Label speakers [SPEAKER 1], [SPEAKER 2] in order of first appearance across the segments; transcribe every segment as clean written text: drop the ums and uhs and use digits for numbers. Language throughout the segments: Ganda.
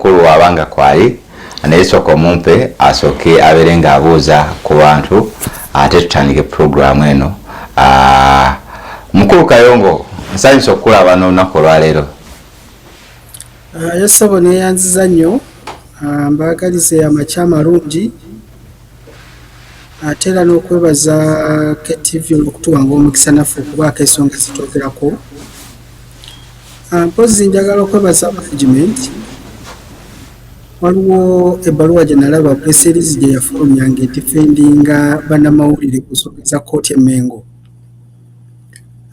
[SPEAKER 1] Omukulu wabanga kwali, naye sooka omumpe asooke abeere ng'abuuza ku bantu, ate tutandike puroguramu eno. Mukulu Kayongo, nsanyusa okukulaba n'olunaku olwaleero.
[SPEAKER 2] Yesebo, neyanziza nnyo. Mbaagalize amakya amalungi, ate era n'okwebaza KTV olw'okutuwanga omukisa naffe okubaako ensonga zitwogerako. Mpozi njagala okwebaza management. Waliwo ebbaluwa gye nalaba, press release gye yafulumya ng'edefendinga bannamawulire ku nsonga za kkooti e Mengo.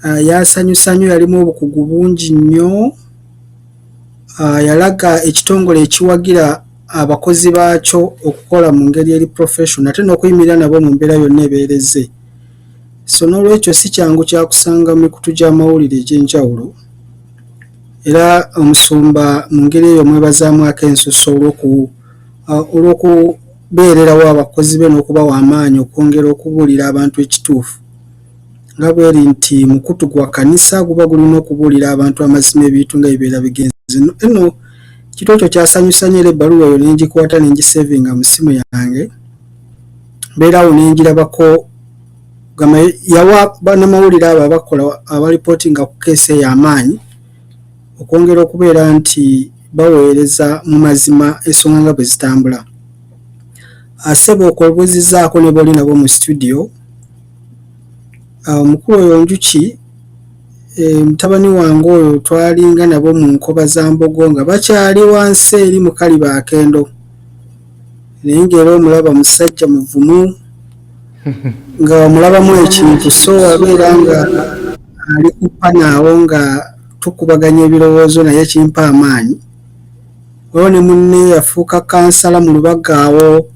[SPEAKER 2] Yasanyusa nnyo, yalimu obukugu bungi nnyo. Yalaga ekitongole ekiwagira abakozi baakyo okukola mu ngeri eri professional, ate n'okuyimirira nabo mu mbeera yonna ebeereze. So n'olwekyo si kyangu kyakusanga mu mikutu gy'amawulire egy'enjawulo, era omusumba mu ngeri eyo mwebazaamu ak'ensusso olw'okubeererawo abakozi be n'okubawa amaanyi okwongera okubuulira abantu ekituufu, nga bweri nti mukutu gwa kanisa guba gulina okubuulira abantu amazima ebintu nga bibeera bigenze. Eno kitu ekyo kyasanyusa nnyo, era ebbaluwa eyo nengikwata nengisevinga mu ssimu yange, mbeerawo nengirabako. Gamba yawa bannamawulire abo abakola, abalipootinga ku keesi eyo amaanyi okwongera okubeera nti baweereza mu mazima ensonga nga bwe zitambula. Asebo okwebuuzizaako ne boli nabo mu studio. Omukulu oyo Njuki, mutabani wange oyo twalinga nabo mu nkoba za Mbogo nga bakyali wansi eri mu kaliba akendo, naye ng'era omulaba musajja muvumu nga omulabamu ekintu, so abeera nga ali kupanaawo nga tukubaganya ebirowoozo, naye kimpa amaanyi. Waliwo ne munne yafuuka kansala mu Lubaga awo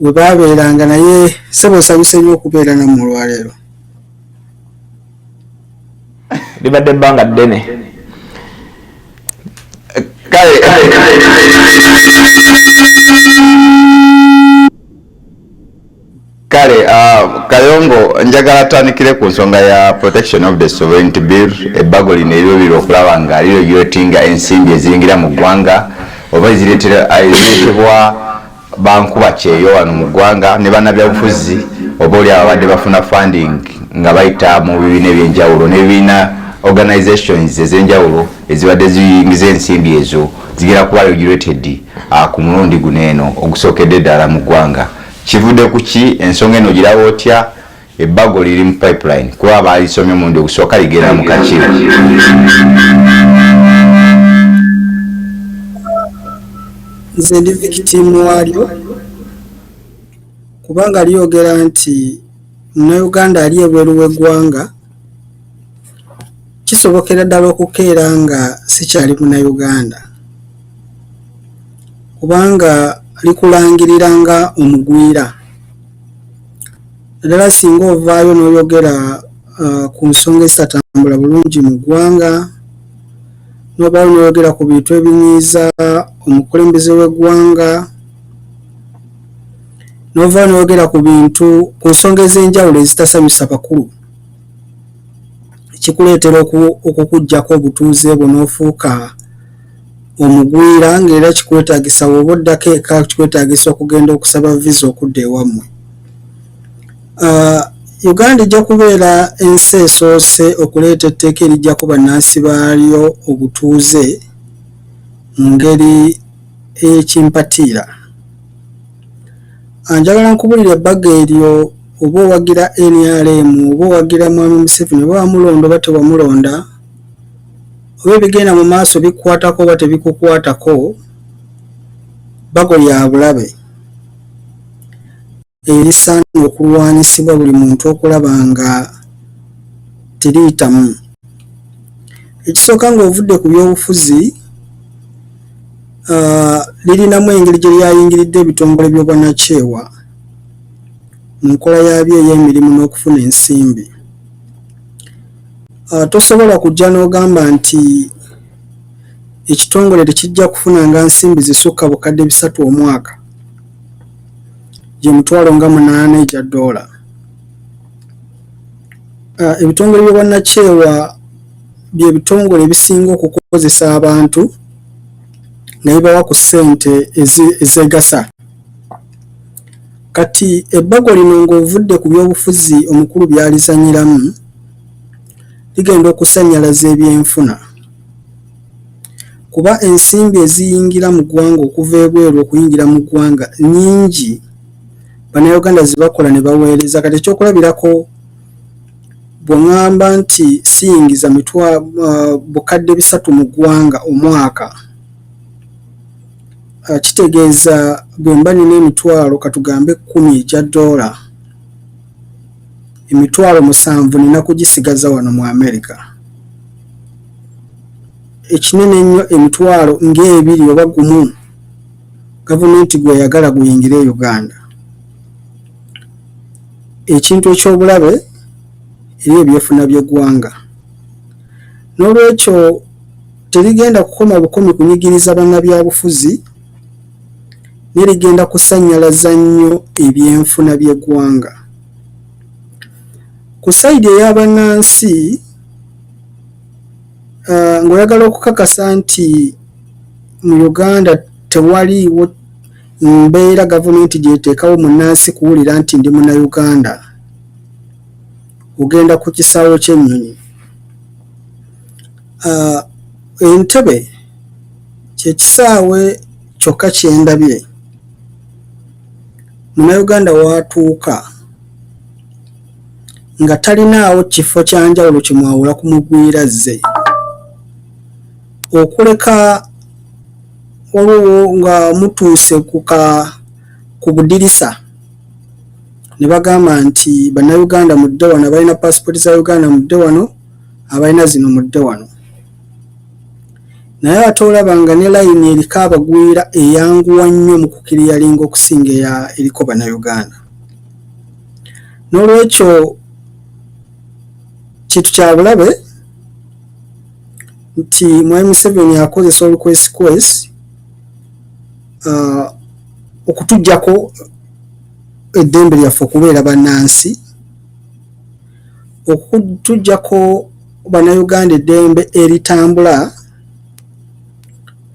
[SPEAKER 2] we baabeeranga, naye sebo osanyuse nnyo okubeera nammwe olwaleero.
[SPEAKER 3] Libadde ebbanga ddene.
[SPEAKER 1] Kale, Kayongo, njagala tutandikire ku nsonga ya Protection of the Sovereignty Bill, ebbago lino erirubirwa okulaba nga liregulatinga ensimbi eziyingira mu ggwanga oba ezireetebwa bankuba kyeyo wano mu ggwanga ne bannabyabufuzi, oba oli ababadde bafuna funding nga bayita mu bibiina ebyenjawulo n'ebibiina, organizations ez'enjawulo ezibadde ziyingiza ensimbi ezo, zigenda kuba regulated ku mulundi guno eno ogusookedde ddala mu ggwanga. Kivudde ku ki? Ensonga eno giraba otya? Ebbago liri mu pipeline, kuba baalisomye omulundi ogusooka, ligenda mu kakiiko.
[SPEAKER 2] Nze ndi victim waalyo, kubanga lyogera nti Munnayuganda ali ebweru w'eggwanga kisobokera ddala okukeera nga sikyali Munnayuganda, kubanga likulangirira nga omugwira, naddala singa ovaayo n'oyogera ku nsonga ezitatambula bulungi mu ggwanga, n'obaayo n'oyogera ku bintu ebinyiiza omukulembeze w'eggwanga, n'ovaayo n'oyogera ku bintu, ku nsonga ez'enjawulo ezitasanyusa bakulu, kikuleetera okukuggyako obutuuze bwo n'ofuuka omugwira, ng'era kikwetaagisa bw'oba oddako eka, kikwetaagisa okugenda okusaba visa okudda ewammwe. Uganda ejja kubeera ensi esoose okuleeta etteeka eriggyako bannansi baalyo obutuuze mu ngeri ey'ekimpatiira. Njagala nkubulira, ebbago eryo, oba owagira NRM oba owagira Mwami Museveni, oba wamulonda oba tewamulonda, oba ebigenda mu maaso bikukwatako oba tebikukwatako, bbago lya bulabe erisaana okulwanyisibwa buli muntu okulaba nga teriyitamu. Ekisooka, ng'ovudde ku byobufuzi, lirinamu engeri gye lyayingiridde ebitongole by'obwannakyewa mu nkola yaabyo ey'emirimu n'okufuna ensimbi. Tosobola kujja n'ogamba nti ekitongole tekijja kufunanga nsimbi zisukka 300,000 omwaka, gye 80,000 egya ddoola. Ebitongole by'obwannakyewa bye bitongole ebisinga okukozesa abantu nga bibawa ku ssente ezeegasa. Kati ebbago lino ng'ovudde ku byobufuzi omukulu by'alizannyiramu, ligenda okusannyalaza ebyenfuna kuba ensimbi eziyingira mu ggwanga okuva ebweru okuyingira mu ggwanga nnyingi Bannayuganda ze bakola ne baweereza. Kati ekyokulabirako bw'oŋŋamba nti siyingiza 300,000 mu ggwanga omwaka, kitegeeza bwe mba nina emitwalo katugambe 10 egya ddoola, 7000 nina kugisigaza wano mu America. Ekinene ennyo emitwalo ng'ebiri oba gumu gavumenti gw'eyagala guyingire e Uganda. Ekintu eky'obulabe eri ebyefuna by'eggwanga. N'olwekyo terigenda kukoma bukomi kunyigiriza bannabyabufuzi naye ligenda kusannyalaza nnyo ebyenfuna by'eggwanga. Ku sayidi eya bannansi ng'oyagala okukakasa nti mu Uganda tewaliiwo mbeera gavumenti gy'eteekawo munnansi kuwulira nti ndi Munnayuganda, ogenda ku kisaawe ky'ennyonyi. Entebbe kye kisaawe kyokka kye ndabye Munnayuganda w'atuuka nga talinaawo kifo kya njawulo kimwawula ku mugwira azze okuleka waliwo nga mutuuse ku budirisa ne bagamba nti Bannayuganda mudde wano, abalina paasipooti za Uganda mudde wano, abalina zino mudde wano. Naye ate olaba nga ne layini eriko abagwira eyanguwa nnyo mu kukiriyalinga okusinga eya eriko Bannayuganda. N'olwekyo kintu kya bulabe nti Mwami Museveni akozesa olukwesikwesi okutuggyako eddembe lyaffe okubeera bannansi, okutuggyako Bannayuganda eddembe eritambula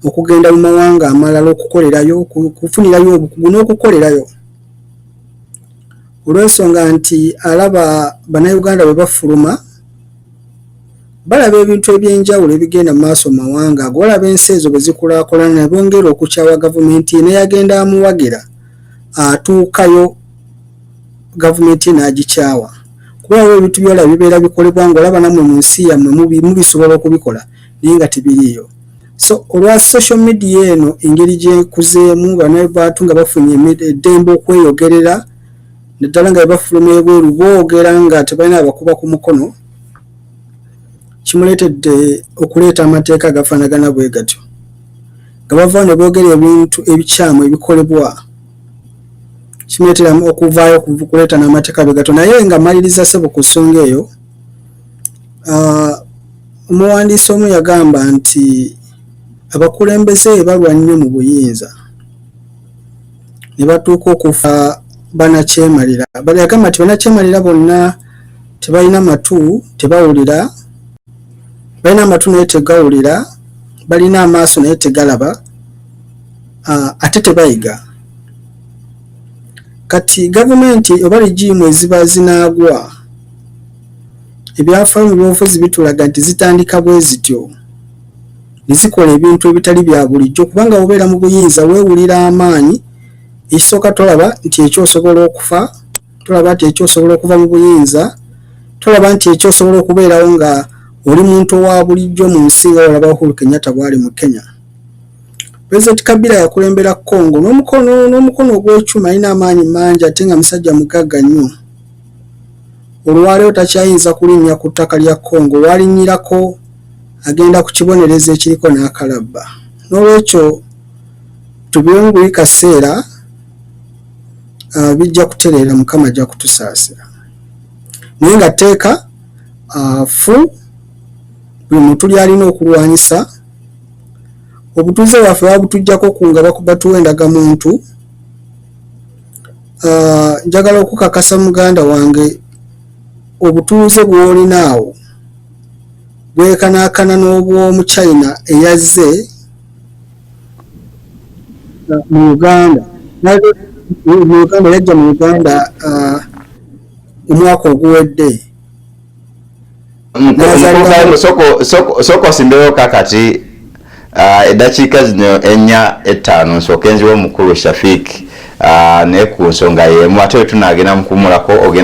[SPEAKER 2] okugenda mu mawanga amalala okukolerayo, okufunirayo obukugu n'okukolerayo olw'ensonga nti alaba Bannayuganda bwe bafuluma balaba ebintu eby'enjawulo ebigenda mu maaso mu mawanga ago, balaba ensi ezo bwe zikulaakulana ne bongera okukyawa gavumenti ye n'eyagenda amuwagira atuukayo gavumenti ye n'agikyawa kuba waliwo ebintu by'olaba bibeera bikolebwa ng'olaba nammwe mu nsi yammwe mubisobola okubikola naye nga tebiriiyo. So olwa social media eno engeri gy'ekuzeemu bantu nga bafunye eddembe okweyogerera naddala nga bwe bafuluma ebweru boogera nga tebalina abakuba ku mukono, kimuleetedde okuleeta amateeka agafaanagana bwe gatyo nga bavaayo ne boogera ebintu ebikyamu ebikolebwa kimuleetera okuvaayo okuleeta n'amateeka bwe gatyo. Naye nga mmaliriza ssebo ku nsonga eyo, omuwandiisi omu yagamba nti abakulembeze balwa nnyo mu buyinza ne batuuka okufa banakyemalira. Yagamba nti banakyemalira bonna tebalina matu tebawulira, balina amatu naye tegawulira, balina amaaso naye tegalaba, ate tebayiga. Kati gavumenti oba rigiimu eziba zinaagwa, ebyafaayo mu byobufuzi bitulaga nti zitandika bwe zityo ne zikola ebintu ebitali bya bulijjo kubanga bw'obeera mu buyinza weewulira amaanyi. Ekisooka tolaba nti ekyosobola okufa, tolaba nti ekyosobola okuva mu buyinza, tolaba nti ekyosobola okubeerawo nga oli muntu owa bulijjo mu nsi nga olaba Uhuru Kenyatta bw'ali mu Kenya. Pulezidenti Kabila yakulembera Congo n'omukono ogw'ekyuma, alina amaanyi mangi ate nga musajja mugagga nnyo. Olwaleero takyayinza kulinnya ku ttaka lya Congo, w'alinnyirako agenda ku kibonerezo ekiriko n'akalabba. N'olwekyo tubeemu buli kaseera bijja kutereera, Mukama ajja kutusaasira. Naye nga tteeka fu buli muntu ly'alina okulwanyisa. Obutuuze bwaffe babutuggyako ku nga batuwa endagamuntu. Njagala okukakasa muganda wange obutuuze bw'olina awo Bwekanaakana n'obw'omuchina eyazze mu Uganda. Mu Uganda, yajja mu Uganda omwaka oguwedde.
[SPEAKER 1] Sooka osimbewo kakati eddakiika zino 4, 5, nsooke nziwa omukulu Shafik, naye ku nsonga yemu, ate bwe tunaagenda mukuwummulako ogenda.